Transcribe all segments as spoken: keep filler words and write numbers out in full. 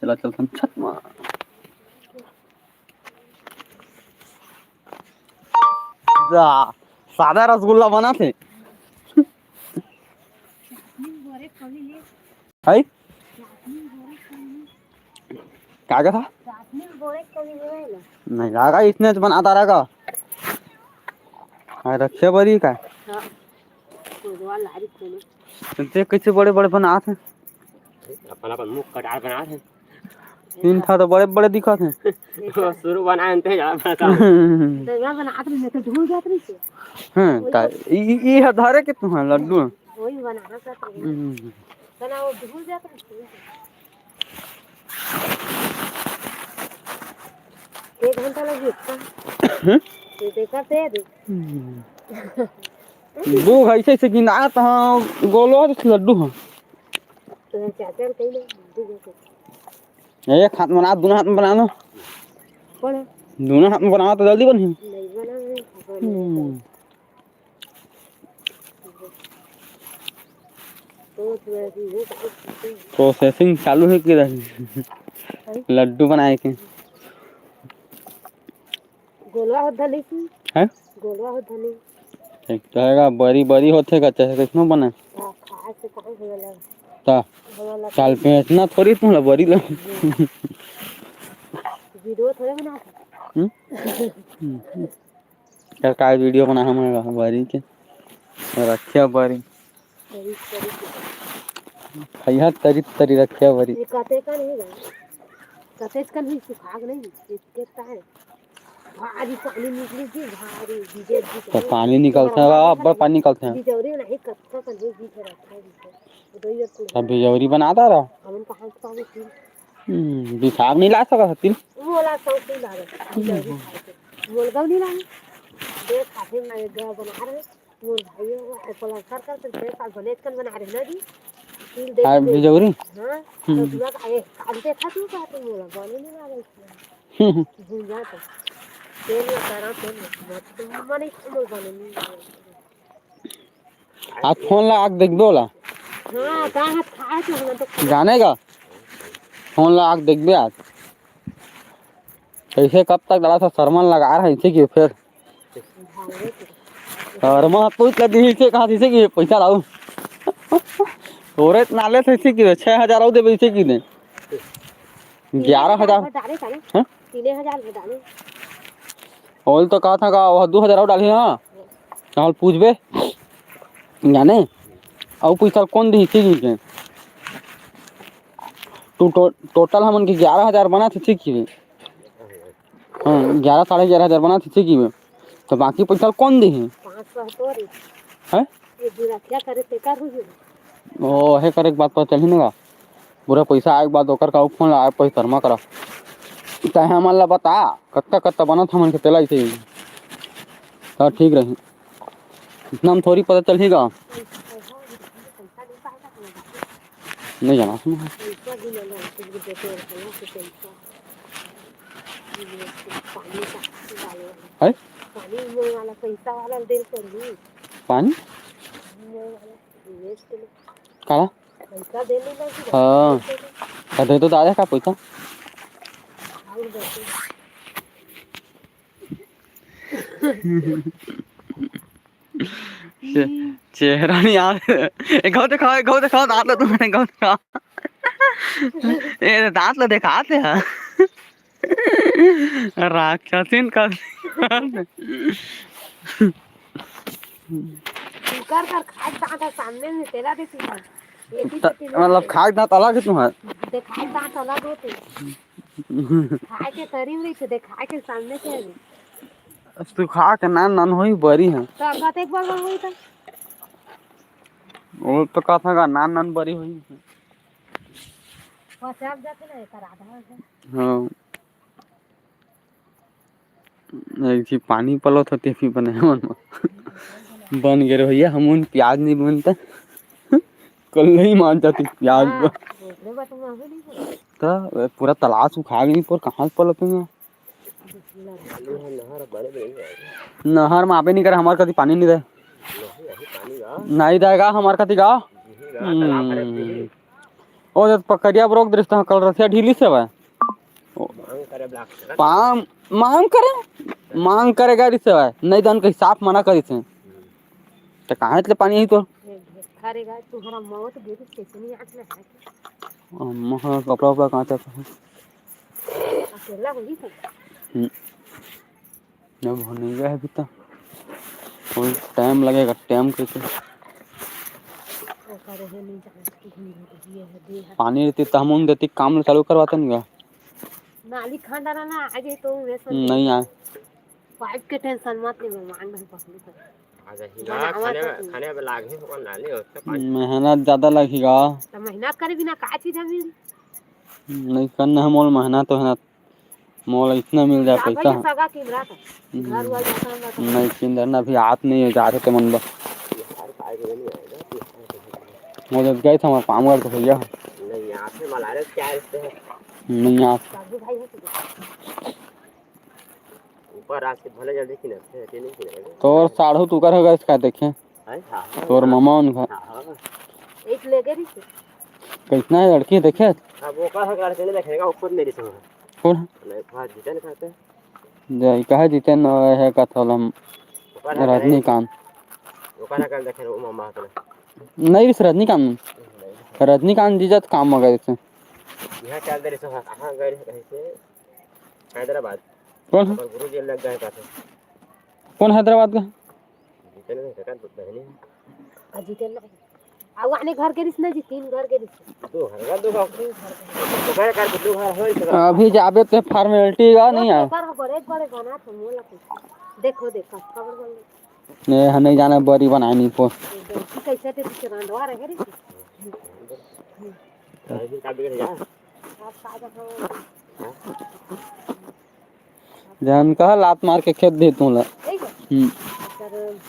चला चलथन छत मा। जा, सादा रसगुल्ला बनाथे। है? का कथा? नहीं, रागा इसने तो बनाता रहेगा। हाँ, रखे बरी का? हाँ। कोदवा लारी खोलो। ते कैसे बड़े-बड़े बनात हे? अपन, अपन मुख कटार बनात हे। तीन ठा तो बड़े-बड़े दिखत हे। वो शुरू बनाए अंते जा बनाता। तो यहाँ बनात रही, मैं तो ढूंढ जात रही से। हाँ, वही का, तो। ई, ई, ई ह धरे के तुहां लड्डू। वही बनाना चाहते हैं। हम्म। तना वो ढूंढ जात रही से। एक घंटा लगी इसका। हम्म? ये देखा थे अभी। हम्म। दू भाई से, से गिनात ह, गोलो लड्डू ह। तो चाचा कहीं नहीं, दू घंटे। एक हाथ में बना, दोनों हाथ में बना लो। कौन है? दोनों हाथ में बनाओ तो जल्दी बनही। नहीं बना, नहीं बना। हम्म। तो थोड़ा सी वो प्रोसेसिंग चालू हे कि रही? है? लड्डू बनाए के। गोलवा हो धनी की? हैं? गोलवा हो धनी। एक तो हेगा, बरी, बरी होथे का, चाहे कइसनो बने। हाँ, खाए से कहाँ होला? ता, होला। काल पे इतना थोड़ी तुमला बरी ला। वीडियो थोड़े बना। हम्म? हम्म। यार, काय वीडियो बना हम बरी के? रखिया बरी। तरी, तरी के। खैहा तरी, तरी रखिया बरी। ये कते का नहीं बा? कतेच का नहीं सुखा के नहीं, इसके ता है। भारी पानी निकली थी, भारी, बीजे, बीजे। तो पानी निकलता है, बराबर अब्बड़ पानी निकलता है। बिजौरी नहीं, कतका का नहीं बीजे रखा है, बीजे। वो तो ये कुल अब बिजौरी बनाता रहा। हमन कहाँ से पावे थी? हम्म, बिसाख नहीं ला सकत हतिन। वो ला सौ की ला रहे, बिजौरी खाए के। मोलगांव नहीं लाए। देख, खाते में एक गया बना रहे। मोर भाई हो, ए, पलस्तर कर, कर, कर, कर, बने कन बना रहे ना जी। तिल देख हाँ, के। बिजौरी? हाँ, हम्म। तो दुआ का, ए, काल देखा तू का, तू मोला बने नहीं लागे इसमें। हम्म। भूल जा तो। तेल में करा, तेल में। मत तो मने मोर बने नहीं लागे। आज फोन ला आग देख दो ला। हाँ, का हाथ खाए तो हम तो। जाने का? फोन ला आग देखबे आज। ऐसे कब तक डाला था, शर्मन लगा रहा है इसे कि फिर। शर्मा तो इतना दिन इसे कहा इसे कि पैसा लाऊ। तोरे नाले से इसे कि छह हजार आऊ देबे इसे कि ने। ग्यारह हजार। डाले था ना? हाँ? तीन हजार में डाले। ओल तो कहा था का, वो दो हजार आऊ डाली ना। चल पूछबे। जाने? आऊ पैसा कौन दी इसे कि ने? तू टो-, टोटल हमन के ग्यारह हजार बना थे, ठीक ही। हाँ, ग्यारह, साढ़े ग्यारह हजार बना थे, ठीक ही। तो बाकी पैसा कौन दे है? पाँच सौ तो रे। हैं? ये दुराखिया करे ते कर हुई। ओ, हे करे के बात पता चलही ना। पूरा पैसा आए के बाद ओकर का फोन ला, पैसा रमा करा। चाहे हमन ला बता, कत्ता, कत्ता बनत हमन के तेला इसे। तो ठीक रही। इतना में थोड़ी पता चलही गा। नहीं जाना सुना। है? पानी? काला? हाँ। का दे तो दादा का पैसा? चे-, चेहरा नहीं यार। एक घाव दिखाओ, एक घाव दिखाओ, दांत ला तुमने, एक घाव दिखाओ। ए, दांत ला दिखाते हैं। राक्षसीन का। कर, कर, खाए दांत है सामने में, तेरा देती है। ये भी त-, देती है। मतलब, खाए दांत अलग है तुम्हारा। दिखाए दांत अलग होते हैं। खाए के करीब रही थे, देखाए के सामने से है। अब तू खा के नान नान होई बरी है। तो अब बात एक बार बार होई तो। वो तो कहा था का नान नान बरी होई। पचास जाते ना, एकर आधा हो जाए। हाँ। एक जी पानी पलो था, ते भी बने हमन। बन गए रे भैया, हम उन प्याज नहीं बनता। कल नहीं मान जाती प्याज हाँ, पर। ओकरे बाद हम अभी नहीं बोले। तो पूरा तालाब सुखा गई, पर कहाँ से पलत में? नहर में आबे नहीं करे, हमार कति पानी नहीं रहे। नहीं रहेगा हमार कति गाँव। हम्म। ओ जब पकरिया ब्रोक दृष्ट कल रसिया ढीली से भाई। मांग करे ब्लॉक से। पाम मांग करे, मांग करे गाड़ी से भाई, नहीं जान कहीं साफ मना करी से। तो कहाँ इतने पानी यही तो? अरे गाय, तुम्हारा मौत गिरी कैसे नहीं आंच में है? अम्मा, हाँ, कपड़ा उपड़ा कहाँ तक है? अकेला होगी तो। हम्म। अब होने गया है अभी तो। कोई टाइम लगेगा, टाइम कैसे? ओकर है नहीं जान की हम लोग ये है, दे है। पानी रहती तो हम उन देती काम चालू करवाते नहीं गया। नाली खंड रहा ना, आगे तो वैसे नहीं आए। पाइप के टेंशन मत ले, मांग नहीं पकड़ू कर। आ जाही ना, बनावत खाने, है तू। खाने में लाग ही होगा नाली, उससे पानी। मेहनत ज्यादा लगेगा। तो मेहनत करे बिना का चीज है मिल? नहीं करना है मोल मेहनत, तो है ना। मोला इतना मिल जाए का पैसा। भैया सगा किंदरा था। हम्म। घर वाला जाता है, जाता है। नहीं, किंदरना भी हाथ नहीं है, जा रहे थे मन बस। बिहार का आगे नहीं आएगा, बिहार का आगे। वो जब गए थे हमारे काम करके भैया। नहीं, यहाँ से मलारे क्या रिश्ते हैं? नहीं, यहाँ से। साधु भाई है तुझे? ऊपर आज के भले जल्दी किने, फिर अकेले किने। तो और साढ़ू तू कर होगा इसका देखे। हैं? हाँ, हाँ, तोर हाँ। मामा उनका। हाँ, हाँ। एक ले गए रही। कैसना है लड़की देखे? अब वो का लड़के नहीं देखेगा, वो खुद मेरी समझ। कौन? नहीं, वहाँ जीते नहीं खाते। जय कहे जीते न है का थोलम ओकर ना करे। रजनीकांत। ओकर ना करे देखे वो मामा के। नहीं, इस रजनीकांत। नहीं। रजनीकांत जीजा तो काम मगर इसे। यहाँ चल दे रहे सो, हाँ, कहाँ गए रहे कहीं से? हैदराबाद। कौन है? और गुरु जी लग गए पास। कौन हैदराबाद का? जीते नहीं, काका, बहनी। आ, जीते नहीं। आ, वो आने घर के रिस ना जी, तीन घर के रिस। दो घर का, दो घर। दो घर के। दो घर का, दो घर होई तो। अभी जाबे तो formality का नहीं है। पेपर हो, बड़े, बड़े बना तो मोला कुछ। देखो, देखो, खबर बन गई। ने, हम नहीं जाना, बड़ी बनाए नहीं को। देखो, कैसे ते पीछे रंडवा रहे रे। अभी का बिगड़ गया? आप का देखो। हाँ? जान कहा लात मार के खेत दे तू ला। ठीक है। हम्म। सर।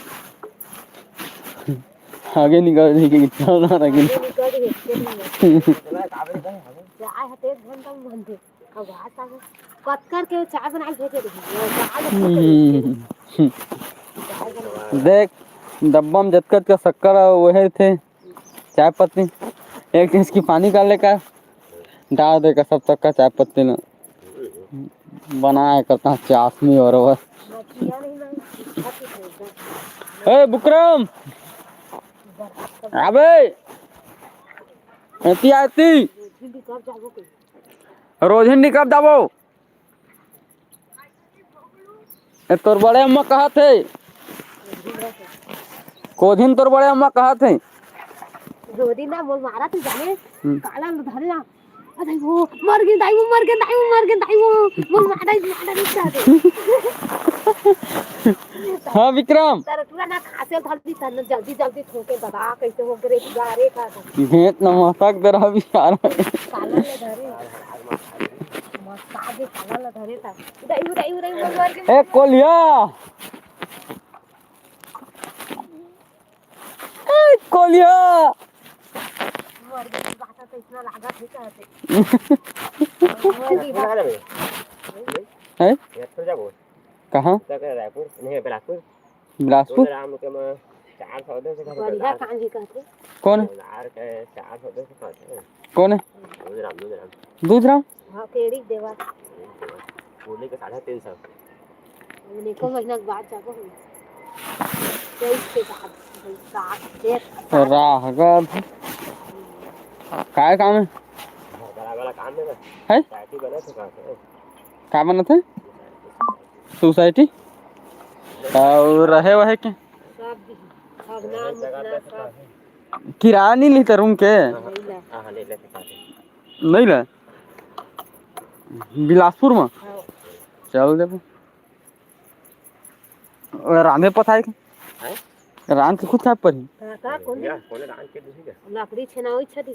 आगे निकल रही कि चल ना रही। आगे निकल रही है, खेत में। चाय हते एक घंटा में बनते। अब घास आगे। पत्थर के चाय बना के भेजे रही। चाय हम्म। चाय बना। देख, डब्बा में जतका जतका शक्कर है, वही थे। चाय पत्ती, एक चीज की पानी का लेकर डाल देकर सब तक का चाय पत्ती ने बनाया करता हूँ चाशनी और बस। ए बुकरम, अबे एती आती रोज हिंदी कब जाबो? ए, तोर बड़े अम्मा कहत हे। कोदिन तोर बड़े अम्मा कहत हे। रोदी ना बोल मारा तू जाने। हम्म। काला ल धरे ना। अरे वो मर गे दाई, वो मर गे दाई, वो मर गे दाई, वो बोल मारा, मारा नहीं चाहते। हाँ विक्रम। तर तू ना खासे धर दी तन जल्दी जल्दी ठोके ददा कैसे हो गे रे तू गा रे का। भेंट न मसक दे रहा भी यार। काला ल धरे। मस्त आगे काला ल धरे था। उड़ाई, उड़ाई, उड़ाई, उड़ाई, उड़ाई। ए, कोलिया। ए, कोलिया। मर गई, बात तो इतना लागत है, कहते। मर गई बात। हैं? कहाँ? रायपुर, नहीं, बिलासपुर। बिलासपुर? राम के म चार सौ दस घर बढ़िया का। काम ही करते। कौन? चार सौ दस घर। कौन है? दूध राम, दूध राम। दूध राम? हाँ, केड़ी देवा। बोले के साढ़े तीन सौ। अब एको महीना के बाद जाबो हम। तेईस के बाद, बैसाख, जेठ, राहगढ़। काय काम है? बड़ा, बड़ा काम है ना। है? पार्टी बना तो काम है। का बनत हे? सोसाइटी? अउ रहे वहे के? सब भी। भगना, मुखना, सब। किराया नहीं लेते रूम के? नहीं ला। हाँ, हाँ, नहीं लेते, खाते। नहीं ला? बिलासपुर में? हाँ। चल देबो। अउ रांधे पथाए के? हैं? रांध के खुद खाए पड़ी? हाँ, का, कौन भैया, दिन? कौन रांध के दूसरी का? लकड़ी छेना वही छड़ी।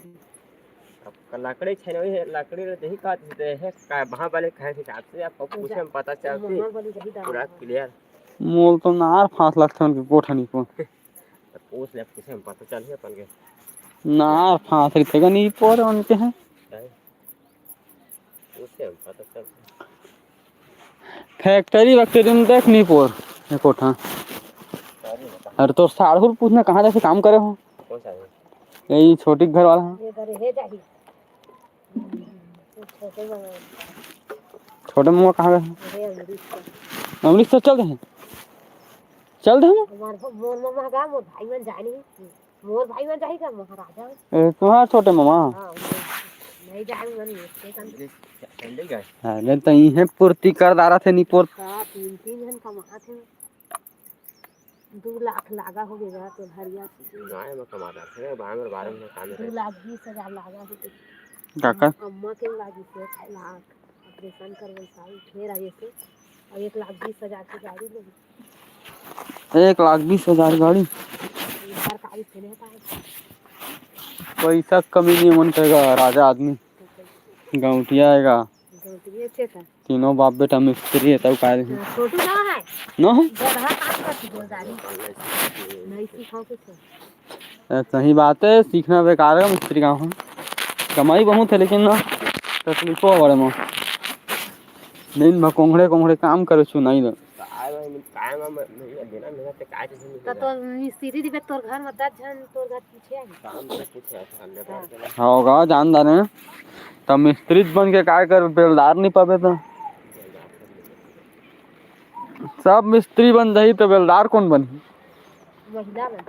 अब लकड़ी छै नहीं है, लकड़ी ले देही कहत हे, है का, वहाँ वाले कहे हिसाब से आपको पूछे में पता चलती। वहाँ वाले यही दाम पूरा है। क्लियर। मोल तो नार फांस लगथे उनके कोठनी को। तो पूछ ले, पूछे में पता चल ही अपन के। नार फांस रहिथे का नहीं पर उनके हैं। नहीं। पूछे में पता चलती। फैक्ट्री वैक्ट्री में देख नहीं पोर, ये कोठा। अरे बता। अरे तो साढ़ुर पूछना कहाँ जाके काम करे हो? कौन सा है? यही छोटी घर वाला। ये घर है जाही। छोटे ममा। छोटे ममा कहाँ गए? अरे, अमृतसर। अमृतसर चल रहे हैं? चल रहे हैं? हमार, मोर ममा गा, मोर भाई मन जानी। मोर भाई मन जाही का महाराजा? ए, तुम्हार छोटे ममा? हाँ, नहीं जाए मन, ये कर। अरे, तो इहे पूर्ति कर दारा थे, निपोर। हाँ, तीन, तीन जन कमात हे। दू लाख लागा हो गया तो हरिया। गाय में कमा रहा थे, बारह में, बारह में काम दू लाख बीस हजार लागा हो गया। काका? अम्मा के लागी से एक लाख, ऑपरेशन करवई साल, फेर आए से, और एक लाख बीस हजार की गाड़ी ले। एक लाख बीस हजार गाड़ी? सरकारी से नहीं पाए। पैसा कमी नहीं मन करेगा, राजा आदमी। गौटिया आएगा। गौटिया छे का? तीनों बाप बेटा मिस्त्री है, तब का है? हाँ, छोटू ना है? ना है? गधा काम करती जोरदारी। नहीं सिखाओ कुछ। ए, सही बात है, सीखना बेकार है मिस्त्री काम। कमाई बहुत है, लेकिन ना, तकलीफो बड़े में। दिन भर कोंघड़े, कोंघड़े काम करे छु, नहीं ले। काय में, काय में, में, में, बिना मेहनत के काय चीज नहीं त होगा। तो मिस्त्री दिबे तोर घर में दस जन तोर घर पीछे आ गए। काम से पीछे है, सामने हाँ। घर के ना। होगा, जान दाने। तब मिस्त्री बन के काय कर, बेलदार नहीं पाबे तो। सब मिस्त्री बन जाही तो बेलदार कौन बनही? महिला मन।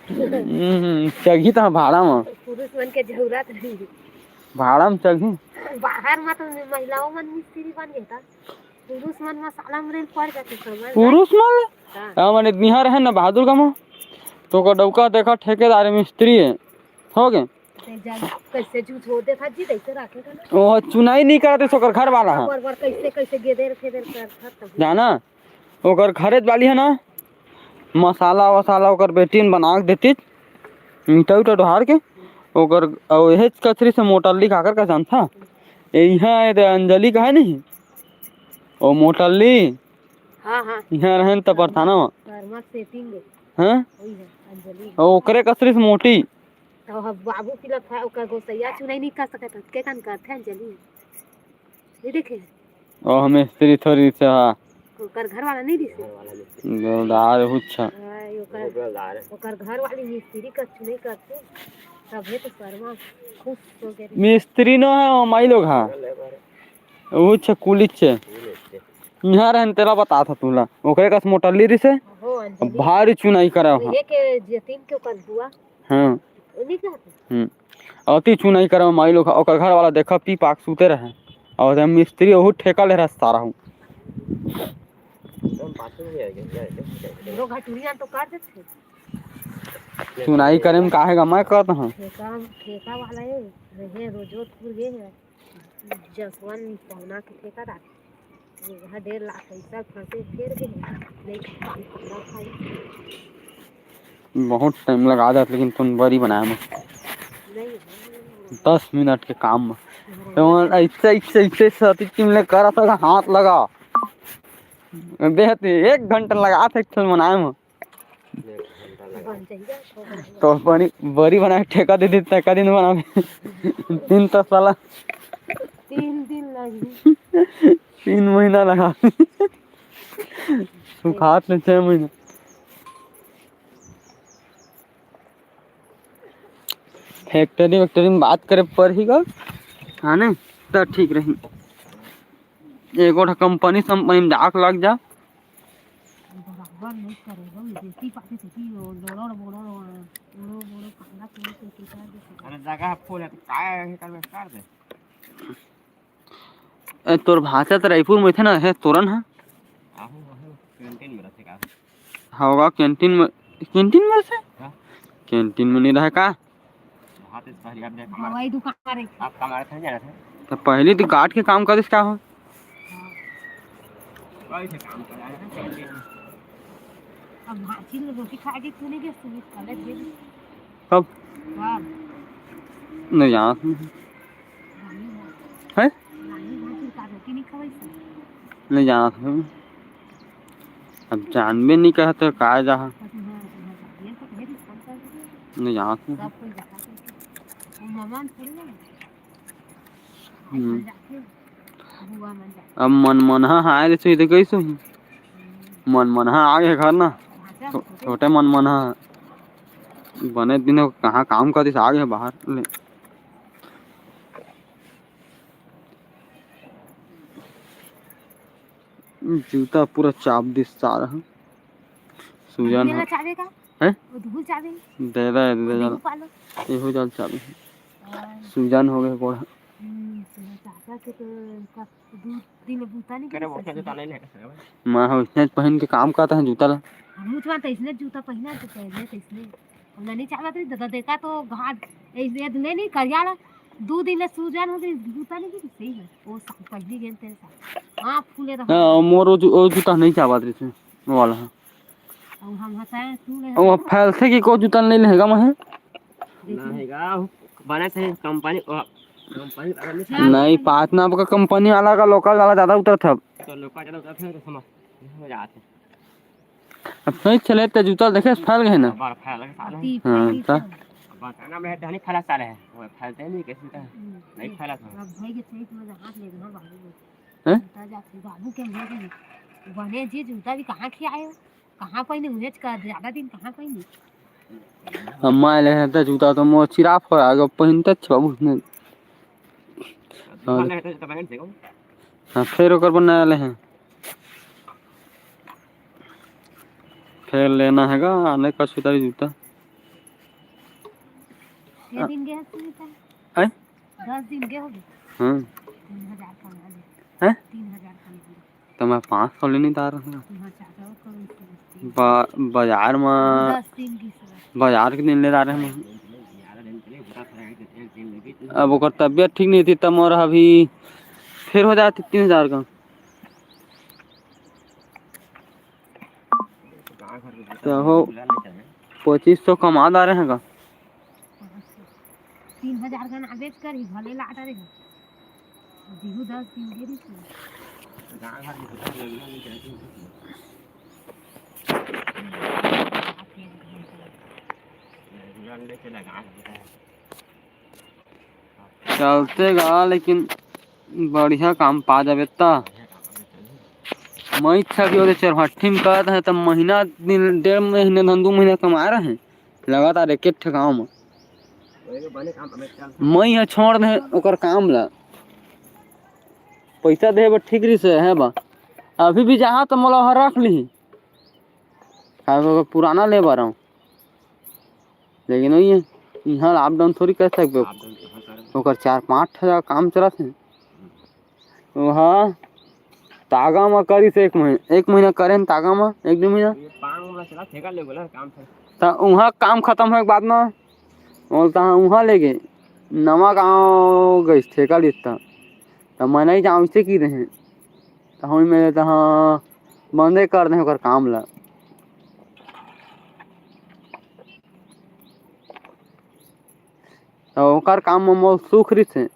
हम्म, चघी तो भाड़ा में। पुरुष मन के जरूरत नहीं। भाड़ा में चघी। बाहर में तो महिलाओं मन मिस्त्री बन गए था। पुरुष मन मसाला में रेल पड़ जाते समझ। पुरुष मन? हाँ। हाँ, माने निहार है ना बहादुर का माँ। तो का डौका देखा ठेकेदार मिस्त्री है। हो गए? ते जब कैसे झूठ हो देखा जी, कैसे रखे का ना। वो चुनाई नहीं करते, ओकर घर वाला है। बराबर कैसे, कैसे गेदेर फेदेर कर खत्म। जाना, ओकर घरे वाली है ना, मसाला वसाला ओकर बेटी ने बना के देती, ईंटा उटा ढार के, ओकर, और यही कचरी से मोटल्ली काकर का जानता? ये यहाँ ये दे अंजलि का है नहीं, वो मोटल्ली, हाँ, हाँ। यहाँ रहन त परथाना में। कर्मा सेटिंग है। हाँ? वही है, अंजलि। और ओकरे कचरी से मोटी। तो अब बाबू की लफा, ओकर गोसैया चुनाई नहीं कर सकत, के कान करथे अंजलि? नहीं देखे? ओ, हम स्त्री थोड़ी से, हाँ। ओकर घर वाला नहीं दिसे? जोरदार, हुच्छा। हाँ, ओकर, ओकर घर वाली मिस्त्री कर चुनाई करते, तबे तो शर्मा खुश हो गए। मिस्त्री नो है, वो माई लोग, हाँ। वो छे कुली छे। यहाँ रहन तेला बता था तूला। ओकरे कस मोटल्ली रिसे। हो, अंजलि। भारी चुनाई करे हो। एक जतिन के ओकर बुआ। हाँ। ओनी का? हम्म। अति चुनाई करे माई लोग, ओकर घर वाला देखा पी पाक सूते रहे। और हम मिस्त्री ओहू ठेका ले रहा सारा हूँ। दो घटुरिया तो काट देते। चुनाई करे में काहे का मैं कहता हूँ। ठेका, ठेका वाला है, रहे रोजोधपुर गए हैं। जसवंत पहुना के ठेकेदार, जगह डेढ़ लाख पैसा फंसे, फेर के नहीं खाई। बहुत टाइम लगा देत, लेकिन तुम बड़ी बनाए में नहीं। दस मिनट के काम में। हाँ। तो ऐसे, ऐसे, ऐसे सती टीम ले करा था, हाथ लगा। बेहती एक घंटा लगा था, एक ठन बनाए में। तो बड़ी, बड़ी बना के ठेका दे दी, ठेका दिन बना के। तीन तो साला। तीन दिन लगी। तीन महीना लगा। सुखात ले छह महीना। फैक्ट्री वैक्ट्री में बात करे पर ही गा, हाँ ने, त ठीक रही। एगो ठा कंपनी संपनी में जाके लग जा। बराबर नहीं करे हो, ये देखी पाछे से की, वो लोड़ो, बोड़ो, बोड़ो, बोड़ो, कांदा, कोड़ो, कोड़ो, कोड़ो, कोड़ो। अरे जगह फुल है, तो काय है, कर दे। ए, तोर भाषा तो रायपुर में थे ना, है तोरन है? आहो, आहो, कैंटीन में रहते का? होगा कैंटीन में, कैंटीन में से? हाँ। कैंटीन में नहीं रहे का? वहाँ पे पहले आप देख, हमारे दवाई दुकान है। आप कमा रहे थे, जा रहे थे। तो पहले तो गार्ड के काम करिस का हो? हाँ। वही से काम कर रहे हैं, कैंटीन में। अब भाजी में रोटी खा के तू नहीं गया, सुमित कॉलेज गए। कब? हाँ। नहीं जानत हूँ। रानी भाजी। है? रानी भाजी का रोटी नहीं खवाई सर। नहीं जानत हूँ। अब जानबे नहीं करत तो का जाहा। नहीं जानत हूँ। हम्म। अब मन मनहा आए रहिस तो कैसे होही? मन मनहा आ गे घर ना। छो-, छोटे मन मनहा बने दिन हो, कहाँ काम करिस, आ गे बाहर ले। जूता पूरा चाप दिस सारा ह। सूजन ह। चाबे का? हैं? वो धूल चाबे। दे दे, दे दे। पालो। एहो जाल चाबे। हाँ। सूजन हो गए गोड़ ह। हम्म, तो चाचा के तो का दू दिन ले बूता नहीं करे, वो जूता नहीं लेगा। मैं हो इसने पहिन के काम करता है जूता ला। हम तो इसने जूता पहिना तो पहले तो इसने। हम नहीं चाहता था, दादा देखा तो घाट, ए, ए, नहीं, नहीं, करिया ला, दू दिन ले सूजन हो गई, जूता नहीं गिरी, सही है। वो सब पहली गेंद तेरे साथ। हाँ, फूले रहो। हाँ, मोर वो जू-, वो जूता नहीं चाहत रही थी, वो वाला है। और हम हंसाए, तू ले वो हंसा। फैलथे कि को जूता नहीं लेगा मैं? नहीं गा, बने से कंपनी, वो कंपनी वाला नहीं था। नहीं, पाँच नाप का कंपनी वाला का लोकल वाला ज़्यादा उतरथे। तो लोकल ज़्यादा उतरथे, तो समझ, समझ आते। अब सही चले ते जूता देखे फैल गए ना। बार फैल गए साले। हाँ, तो। अब बताना मैं डहनी फैला साले है। वो फैलते नहीं कैसे का? हम्म। नहीं फैला था। अब भाई के चैत में हाथ ले रहा बाबू। हैं? उल्टा जाते बाबू के मुंह में। बने जी जूता भी कहाँ खियाए हो? कहाँ पहिने? उहेज का ज्यादा दिन कहाँ पहिने? अम्मा ले हैं तो जूता तो मोर चिराफ हो आगे पहिनते छ बाबू ने। हाँ, फिर ओकर बर नया ले हैं। फेर लेना हे गा, आने का सुतारी जूता। ये दिन गे हस सुनीता? आय? दस दिन गे होगे। हाँ। तीन हजार कमा ले। हैं? तीन हजार कमा ले। तो मैं पाँच सौ लेने जा रहा हूँ। हाँ, चाचा, वो कौन सी बस्ती? बा-, बाजार में दस दिन की सर। बाजार के दिन ले जा रहे हैं। अब ओकर तबीयत ठीक नहीं थी, तब मोर अभी फिर हो जाती तीन हजार का। तो हो, पच्चीस सौ कमा ला रहे हैं का? तीन हजार का ना बेच कर ही भले ला रहे हैं। जीहू दस दिन दे रही थी। चलते गा, लेकिन बढ़िया काम पा जाबे त। मैं इच्छा भी होते चरहट्ठी में करत है, त महीना दिन, डेढ़ महीना धन दू महीना कमा रहे हैं लगातार एक एक ठे गाँव में। मैं ह छोड़ दे ओकर काम ला, पैसा दे बर ठीक रही से है बा। अभी भी जहाँ त मोला वहाँ रख ली, काहे कि ओकर पुराना लेबर हूँ। लेकिन वही है, यहाँ अप डाउन थोड़ी कर सकबे। अप डाउन कहाँ करबे? ओकर चार पाँठ ठा काम चलत हे। ओहा तागा म करिस एक महीना, एक महीना करे न तागा म, एक दू महीना। ये पांग वाला चला, ठेका ले बोला, काम था। त उहाँ काम खतम होए के बाद म, बोलता हाँ, उहाँ ले गे, नवा गाँव गइस ठेका लिस त, त मैं नहीं जाऊँ, इसे की रहे। त होई में त हाँ, बंदे कर दे ओकर काम ला। त ओकर काम म मोर सुख रहिथे।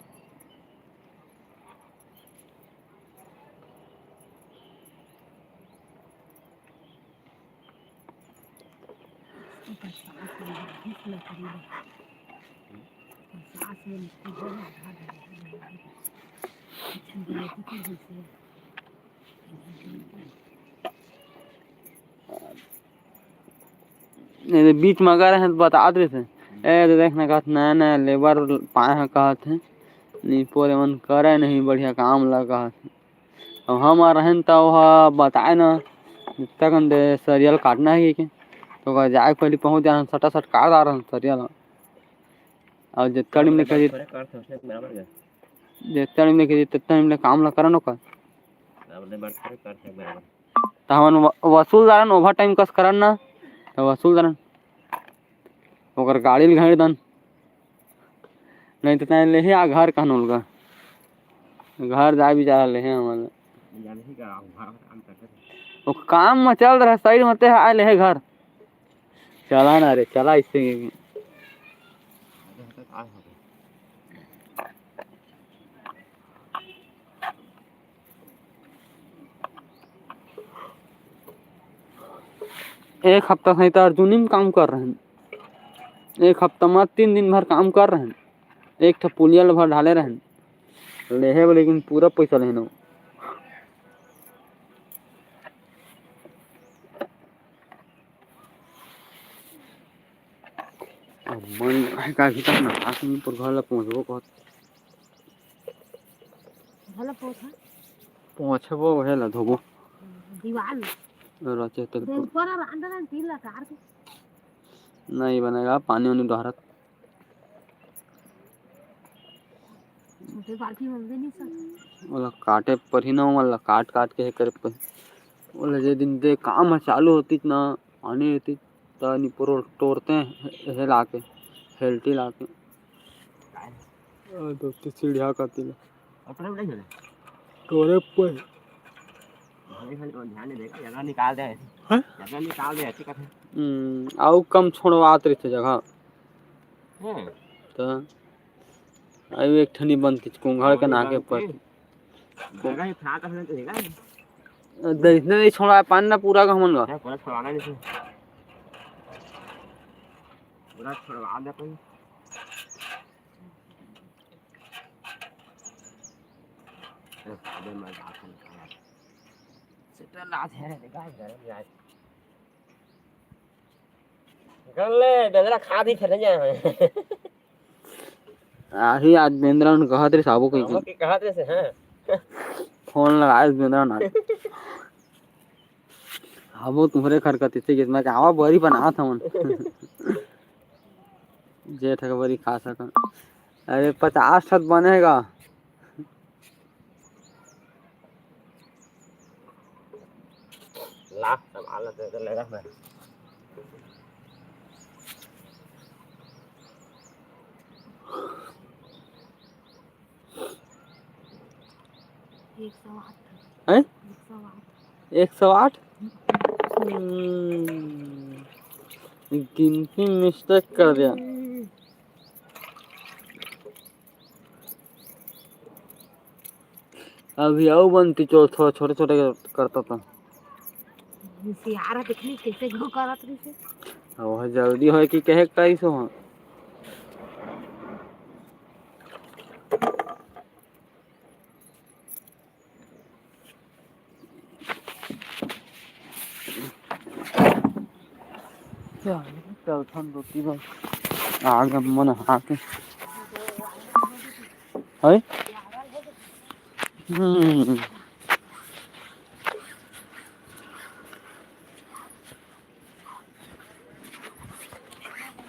नहीं तो बीच में अगर है तो बता देते। ए, तो देख ना, कहत नया नया लेबर पाए हैं, कहत हैं, निपोर एमन करे नहीं बढ़िया काम ला, कहत हैं। अब हम आ रहेन, त ओह बताए ना, जितना कन दे सरियल काटना है कि, तो ओकर जाए के पहले पहुँच जा रहन, सटा सट काट दा रहन सरियल। और जितना टाइम निकल जी, थोड़े काट सकते हैं, बराबर है। जितना टाइम निकल जी, तितना टाइम ले काम ला करन ओकर। बराबर, लेबर थोड़े काट सकते, बराबर। त हमन व-, वसूल दारन, ओवर टाइम कस करन ना, त वसूल दारन। ओकर गाड़ी ल घेर दन। नहीं त तैं लेहे आ घर कहन ओलगा। घर जाए बिचारा लेहे हमन। जानही का, हम घर काम करते थे। वो काम में चल रहा, साइड में ते आए लेहे घर। चला ना रे, चला इससे। एक हफ्ता सहित अर्जुनी में काम कर रहेन। एक हफ्ता में तीन दिन भर काम कर रहेन। एक ठो पुलिया ल भर ढाले रहेन। लेहे बर लेकिन पूरा पैसा लेहेन। अब मन है का कि तक नहा के ऊपर घर ला पहुँचबो कहत। घर ला पहुँचा? पहुँचबो, वहे ला धोबो। दीवाल। रचे तक तो। ऊपर और अंदर तीन ला तार के। नहीं बनेगा, पानी उनी डहरत। छोटे बाल्टी में भी नहीं सर। ओला काटे पर ही ना, ओला काट काट के हे करे पर। ओला जे दिन दे काम ह चालू होती ना, पानी होती, त निपोर तोड़ते हैं, हे लाके, हेल्टी लाके। अ, तो सीढ़िया का तिल। अपने में नहीं होले। तोरे पर। भाई, भाई, वो ध्यान नहीं देगा, जगह निकाल दे। हैं? जगह निकाल दे, ऐसे करते। हम्म, आउ कम छोड़वात रहिथे जगह। हैं। त अउ एक ठनी बनती कुंघड़ के नाके पर। जगह ही फैला कर देगा। दे, इतने नहीं छोड़ा पानी ना पूरा का हमन का। क्या पूरा छोड़वाना नहीं था। पूरा छोड़वा दे अपन। अबे मैं बात नहीं कर रहा। सेटल आज है रे, गाय गरम आज। कर ले, बेंदरा खा दी, खेले जाए। आही आज बेंदरा उन कहत रहिस, आबो कहिके। आबो के कहत रहिस, हाँ। फोन लगाए बेंदरा ना। आबो तुम्हरे घर कति से, मैं आवा बरी बनात हवन। जेठ के बरी खा सकन। अरे, पचास ठत बनेगा। ला, संभाल ले, दे दे, ले रख मैं। एक सौ आठ। हैं? एक सौ आठ। एक सौ आठ? हम्म, गिनती mistake कर दिया। हम्म। अभी अउ बनती चो-, थोड़ा छोटे-छोटे कर-, करता था। सियारा देखनी कैसे घो करत रहिसे। अब वह जल्दी होय कि कहे कइसो हो। चलथन दो तीन बार। आगे मन हाके। है? हम्म।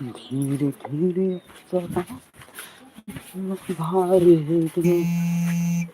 धीरे धीरे चला। भारी है तुम्हें।